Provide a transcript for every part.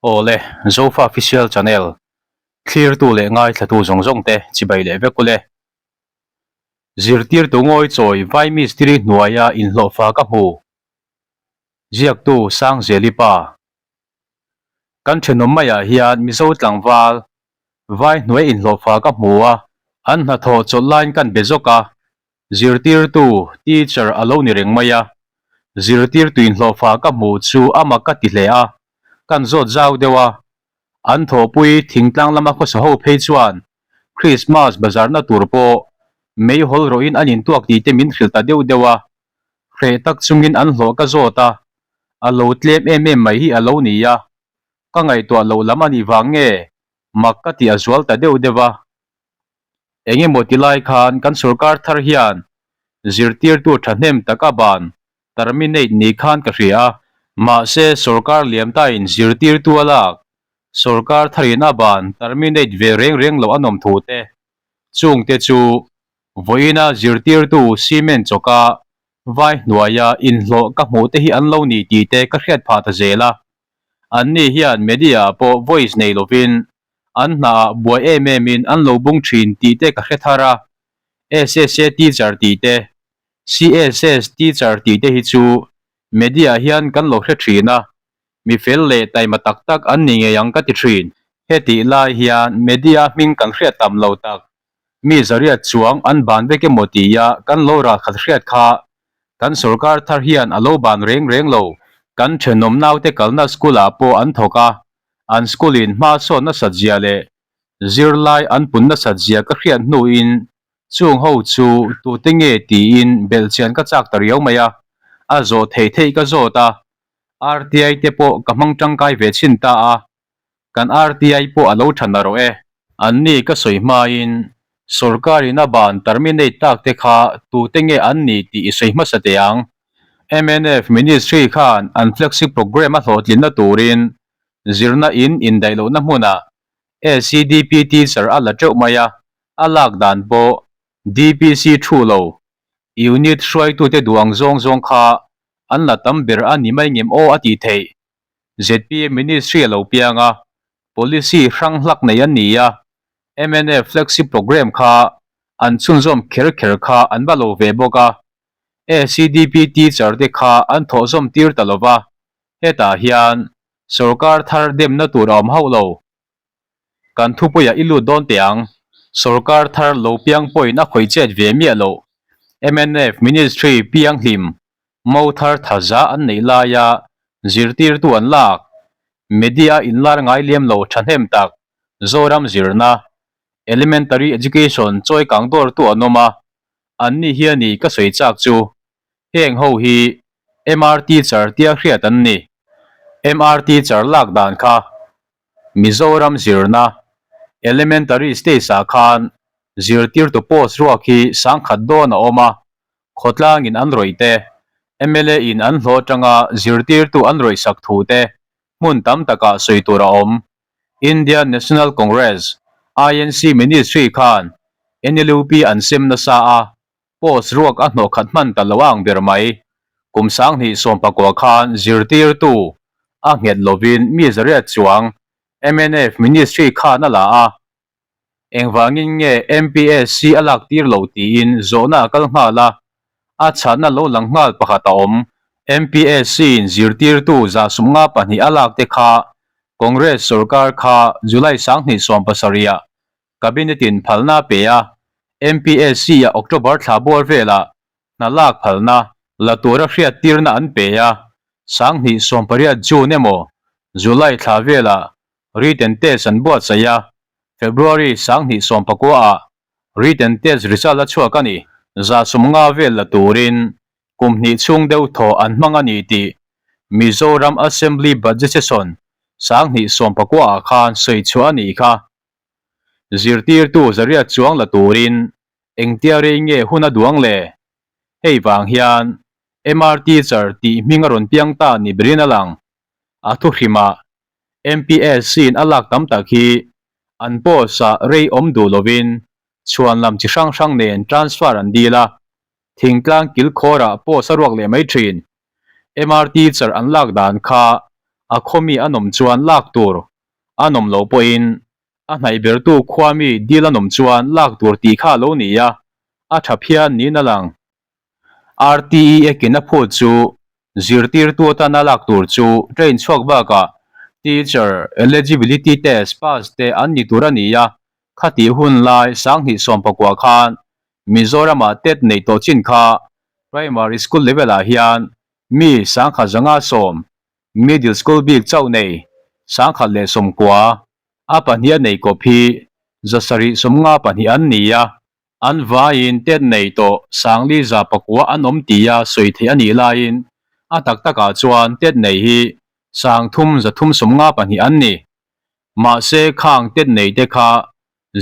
Awle, Zofa Official Channel thlirtu leh ngaithlatu zawng zawng te chibai leh vek ule. Zirtirtu ngawi chawi Vai Mistiri hnuaia inhlawhfa ka hmu. Ziaktu Sangzeli pa. Kan thenawm maiah hian Mizo tlangval Vai hnuai inhlawhfa ka hmu a, an hnathawh chawlh laiin kan be zawk a, Zirtirtu, teacher, a lo ni reng mai a, zirtirtu inhlawhfa ka hmuh chu a mak ka ti hle a, kan zawt zau deuh a. An thawhpui thingtlang lama khawsa ho phei chuan Christmas bazarna tur pawh meihawl rawhin an intuak tih te min hrilh ta deuh deuh a, hreh tak chungin an hlawh ka zawt a, a lo tlem em em mai hi a lo ni a, ka ngaihtuah loh lam a nih vang nge mak ka tih a zual ta deuh deuh a. Eng emaw ti lai khan kan sorkar thar hian zirtirtu thahnem tak a ban terminate ni khan ka hria a, mahse sorkar liam tain zirtirtu a lak sorkar tharin a ban terminate ve reng reng loh a nawm thu te chungte chu vawiina zirtirtu cement chawka vai hnuaia inhlawh ka hmuh te hi an lo ni tih te ka hriat phah ta zel a, anni hian media ah pawh voice nei lovin An hnaah buai em em in an lo bung thin tih te ka hre thar a, SSA teacher tih te, CSS teacher tih te hi chu media hian kan lo hre thin a, mi fel leh taima tak tak an ni ngei ang ka ti thin. Hetih lai hian media hming kan hriat tam lo tak, mi zariat chuang an ban vek emaw tia kan lo ralkhat hriat kha kan sorkar thar hian a lo ban reng reng lo. Kan thenawm naute kalna school ah pawh an thawk a, An school in hma sawn nasat zia leh zirlai an pun nasat zia ka hriat hnuin chung ho chu tute nge tiin belhchian ka chak ta riau mai a, a zawh theih theih ka zawt a, RTI te pawh ka hmang tangkai ve chhin ta a, kan RTI pawh a lo tha narawh e. Anni ka sawi hmain Sorkarin a ban terminate tak te kha tute nge an ni tih i sawi hmasa teh ang. Mnf Ministry khan an flagship programme a hlawhtlinna turin zirna in indaih lohna hmunah SEDP teacher a la teuh mai a, a lak dan pawh DPC thu lo unit hruaitute duh ang zawng zawng kha an la tam ber a ni mai ngem aw a tih theih. Zpm Ministry a lo piang a, policy hrang hlak nei an ni a, Mnf flagship programme kha an chhunzawm kher kher kha an va lo ve bawk a, SEDP teacher te kha an thawhzawm tir ta lo va, hetah hian sorkar thar demna tur a awm hauh lo. Kan thupuiah i lut dawn teh ang, sorkar thar lo piang pawhin a khawih chet ve miah loh. Mnf ministry piang hlim mo thar thaza an neih laia zirtirtu an lak, media inlar ngai liam lo thahnem tak Zoram zirna, Elementary Education chawi kang dawrtu an awm a, anni hian i ka sawi chak chu heng ho hi MR teacher tia hriat an ni. MR teacher lak dan kha Mizoram zirna, Elementary stage ah khan zirtirtu post ruak hi sangkhat dawn a awm a, khawtlangin an rawih te, mla in an hlawh atanga zirtirtu an rawih sak thu te hmun tam takah sawi tur a awm. Indian National Congress, INC, Ministry khan NLUP an sem nasa a, post ruak a hnawh khat hman ta lo a ang ber mai. Kum 2019 khan zirtirtu a nghet lovin mi zariat chuang mnf Ministry khan a la a, Engvangin nge MPSC a lak tir lo tiin zawhna a kal nghal a, a chhanna lo lang nghal pakhat a awm. MPSC in zirtirtu 52 a lak te kha Congress sorkar kha July 2017 ah Cabinet in phalna a pe a, MPSC ah October thla bawr velah hna lak phalna la tura hriattirna an pe a, 2018 June emaw July thla velah Written test an buatsaih a, February 2019 ah written test result a chhuak a ni. 50 vel la turin kum hnih chhung deuh thaw an hmang a ni tih Mizoram Assembly Budget Session 2019 ah khan sawi chhuah a nih kha. Zirtirtu zariat chuang la turin engtia rei nge hun a duang le? Hei vang hian MR Teacher tih hming a rawn piang ta ni berin a lang. A thuhrimah MPSC in a lak tam tak hi an post ah rei awm duh lovin chhuan lam chi hrang hrang nen transfer an dil a, thingtlang kilkhawr ah post a ruak leh mai thin. MR teacher an lak dan kha A khaw mi an awm chuan lak tur an awm loh pawhin a hnaih bertu khua mi dil an awm chuan lak tur tih kha a lo ni a, a tha phian niin a lang. RTE ekin a phut chu zirtirtu atana lak tur chu train chhuak bakah Teacher Eligibility Test pass te an ni tur a ni a, khatih hun lai sanghnih sawmpakua khan Mizoramah tet nei tawh chin kha Primary School level ah hian mi sangkhat zanga sawm, Middle School bik chauh nei sangkhat leh sawmkua a pahnih a nei kawp hi zasarih sawmnga pahnih an ni a. An vaiin tet nei tawh Sangli za pakua an awm tia sawi theih a nih laiin a tak takah chuan tet nei hi Sangthum zathum 52 an ni. Mahse khang tet nei te kha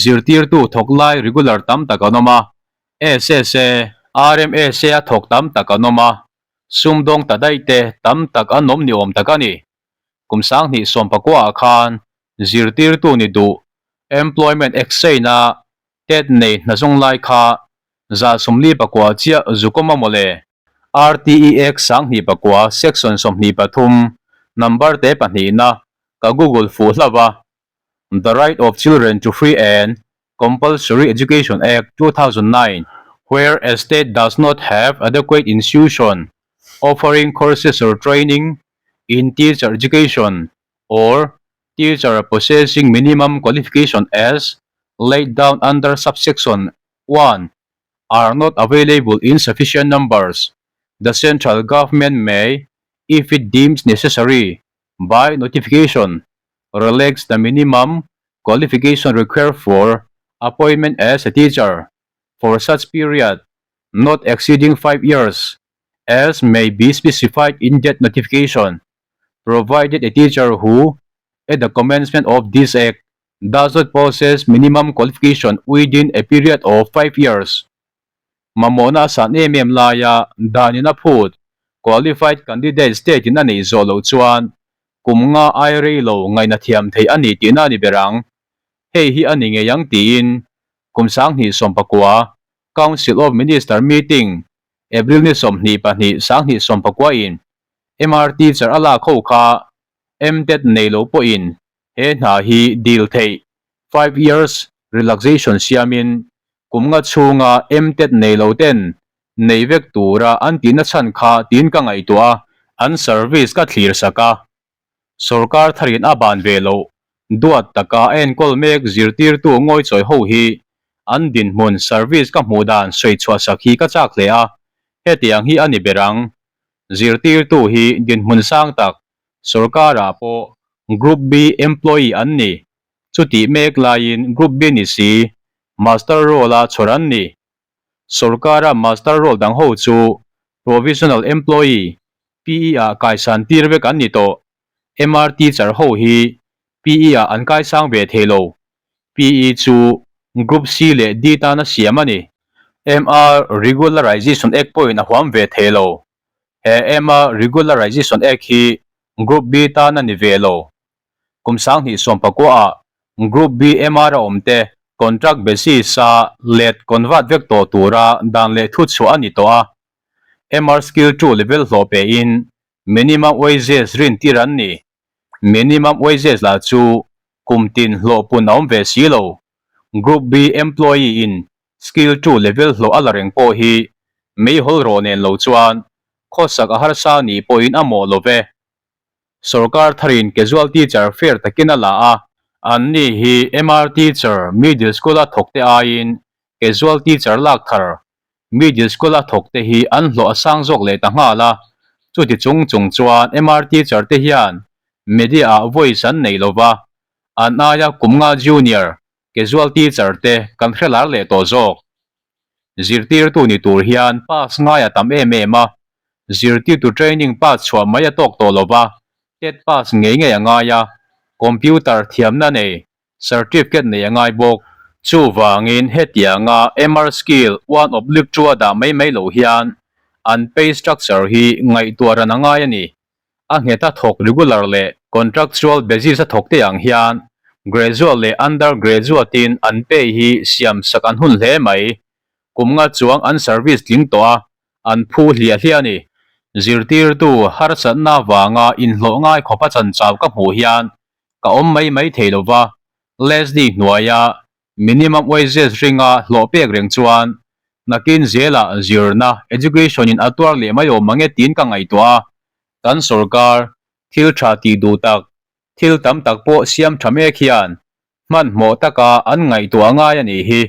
zirtirtu thawk lai regular tam tak an awm a, SSA, RMSA a thawk tam tak an awm a, sumdawng ta daih te tam tak an awm ni awm tak a ni. Kum sanghnih sawmpakua ah khan zirtirtu ni duh Employment Exchange-a Tet nei hna zawng lai kha 149 chiah zukawm a mawle. RTE Act 29 Section 23 number te pahnihna ka google fuh hlauh a, The Right of Children to Free and Compulsory Education Act 2009, where a state does not have adequate institution offering courses or training in teacher education or teacher possessing minimum qualification as laid down under subsection 1 are not available in sufficient numbers, the central government may, if it deems necessary, by notification, relax the minimum qualification required for appointment as a teacher for such period not exceeding 5 years as may be specified in that notification, provided a teacher who, at the commencement of this act, does not possess minimum qualification within a period of 5 years. Mamawhna a san em em laia danin a phut, qualified candidate state in a neih zawh loh chuan kum nga ai rei lo ngaihna thiam theih a ni tihna a ni ber ang. Hei hi a ni ngei ang tiin kum 2019 Council of Minister meeting April ni 22 2019 in MR teacher a lak ho kha MTET nei lo pawhin he hna hi dil theih 5 years relaxation siamin kum nga chhunga MTET nei lo ten nei vek tura an tihna chhan kha tiin ka ngaihtuah a, an service ka thlir sak a, sorkar tharin a ban ve loh duat taka a enkawl mek zirtirtu ngawichawi ho hi an dinhmun service ka hmuh dan sawi chhuah sak hi ka chak hle a, hetiang hi a ni ber ang. Zirtirtu hi dinhmun sang tak Sorkarah pawh Group B employee an ni. Chutih mek laiin Group B ni si, Master Roll-a chhawr an ni. Sorkara Master Roll dang ho chu Provisional Employee, PE, ah kaisan tir vek an ni tawh. MR teacher ho hi PE ah an kaisang ve thei lo. PE chu Group C leh D tana siam a ni. MR Regularization Act pawhin a huam ve thei lo. He MR Regularization Act hi Group B tan a ni ve lo. Kum 2019 ah Group B MR a awm te contract basis a let convert vek tawh tura dan leh thu chhuah a ni tawh a. MR Skill 2 level hlawh pe in minimum wages rin tir an ni. Minimum wages lah chu kum tin hlawh pun a awm ve si lo. Group B employee in Skill 2 level hlawh a la reng pawh hi meihawl rawh nen lo chuan khawsak a harsa nih pawhin a mawh lo ve. Sorkar tharin casual teacher fair takin a la a, anni hi MR teacher middle school a thawk te aiin casual teacher lak thar middle school a thawk te hi an hlawh a sang zawk leh ta nghal a, chuti chung chung chuan MR teacher te hian media ah voice an nei lo va, an aia kum nga junior casual teacher te kan hre lar leh tawh zawk. Zirtirtu ni tur hian pass ngai a tam em em a, zirtirtu training pass chhuah mai a tawk tawh lo va, tet pass ngei ngei a ngai a, computer thiamna nei certificate nei a ngai bawk. Chuvangin hetianga MR skill one oblique two a dah mai mai loh hian an pay structure hi ngaihtuah ran a ngai a ni. A ngheta thawk regular leh contractual basis a thawk te ang hian graduate leh under graduate in an pay hi siam sak an hun hle mai. Kum nga chuang an service tling tawh a, an phu hliah hliah a ni. Zirtirtu harsatna vanga inhlawh ngai khawpa chanchau ka hmuh hian ka awm mai mai thei lo va, Leslie hnuaia minimum wages ringa hlawh pek reng chuan nakin zelah zirna, education, in a tuar leh mai awm mange tiin ka ngaihtuah a, kan sorkar thil tha tih duh tak, thil tam tak pawh siam tha mek hian hmanhmawh taka an ngaihtuah ngai a nih hi.